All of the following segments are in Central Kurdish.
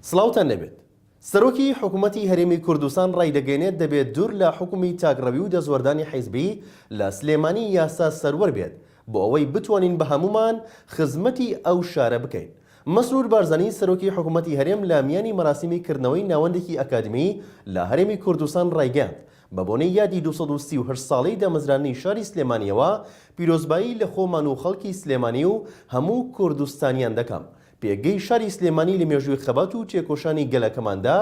سڵاوتان لێبێت. سەرۆکی حکومەتی هەرێمی کوردستان ڕایدەگەیەنێت دەبێت دوور لە حوکمی تاکڕەوی و دەستوەردانی حیزبی لە سلێمانی یاسا سەروەر بێت بۆ ئەوەی بتوانین بە هەموومان خزمەتی ئەو شارە بکەین. مەسرور بارزانی سەرۆکی حکومەتی هەرێم لە میانی مەراسیمی کردنەوەی ناوەندێکی ئەکادیمی لە هەرێمی کوردستان ڕایگەیاند بە بۆنەی یادی 238 ساڵەی دامەزراندنی شاری سلێمانییەوە پیرۆزبایی لە خۆمان و خەڵکی سلێمانی و هەموو کوردستانیان دەکەم. پێگەی شاری سلێمانی لە مێژووی خەبات و تێکۆشانی گەلەکەماندا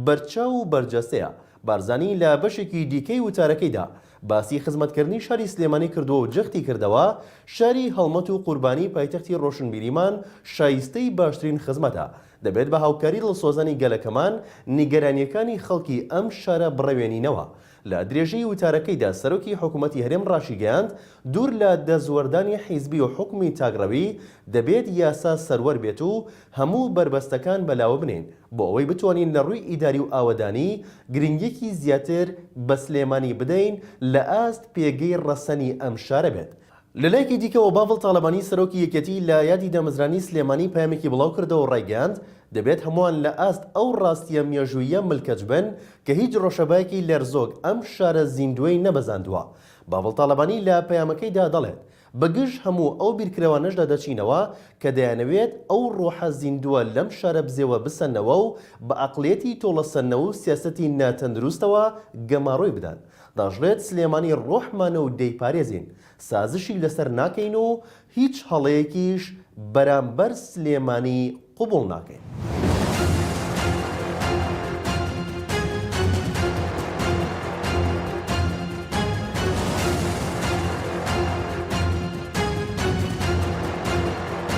بەرچاو و بەرجەستەیە. بارزانی لە بەشێکی دیکەی وتارەکەیدا باسی خزمەتکردنی شاری سلێمانی کردووە و جەختی کردەوە، شاری هەڵمەت و قوربانی پایتەختی ڕۆشنبیریمان شایستەی باشترین خزمەتە، دەبێت بە هاوکاری دڵسۆزانی گەلەکەمان نیگەرانییەکانی خەڵکی ئەم شارە بڕەوێنینەوە. لە درێژەی وتارەکەیدا سەرۆکی حکومەتی هەرێم ڕاشیگەیاند، دوور لە دەستوەردانی حیزبی و حوکمی تاکڕەوی، دەبێت یاسا سەروەر بێت و هەموو بەربەستەکان بەلاوە بنێین، بۆ ئەوەی بتوانین لە ڕووی ئیداری و ئاوەدانی گرنگیەکی زیاتر بە سلێمانی بدەین لە ئاست پێگەی ڕەسەنی ئەم شارە بێت. لە لایەکی دیکەوە باڤڵ تاڵەبانی سەرۆکی یەکێتی لە یادی دامەزرانی سلێمانی پەیامێکی بڵاوکردەوە و ڕایگەیاند، دەبێت هەمووان لە ئاست ئەو ڕاستییە مێژووییە ملکەچ بن کە هیچ ڕەشەبایەکی لەرزۆک ئەم شارە زیندووەی نەبەزاندووە. باڤڵ تاڵەبانی لە پەیامەکەیدا دەڵێت، بە گژ هەموو ئەو بیرکرەوانەشدا دەچینەوە کە دەیانەوێت ئەو ڕۆحە زیندووە لەم شارە بزێوە بسەننەوە و بە ئەقڵیەتی تۆڵەسەندنەوە و سیاسەتی ناتەندروستەوە گەماڕۆی بدەن. دەشڵێت سلێمانی ڕۆحمانە و دەیپارێزین، سازشی لەسەر ناکەین و هیچ هەڵەیەکیش بەرامبەر سلێمانی قبوڵ ناکەین.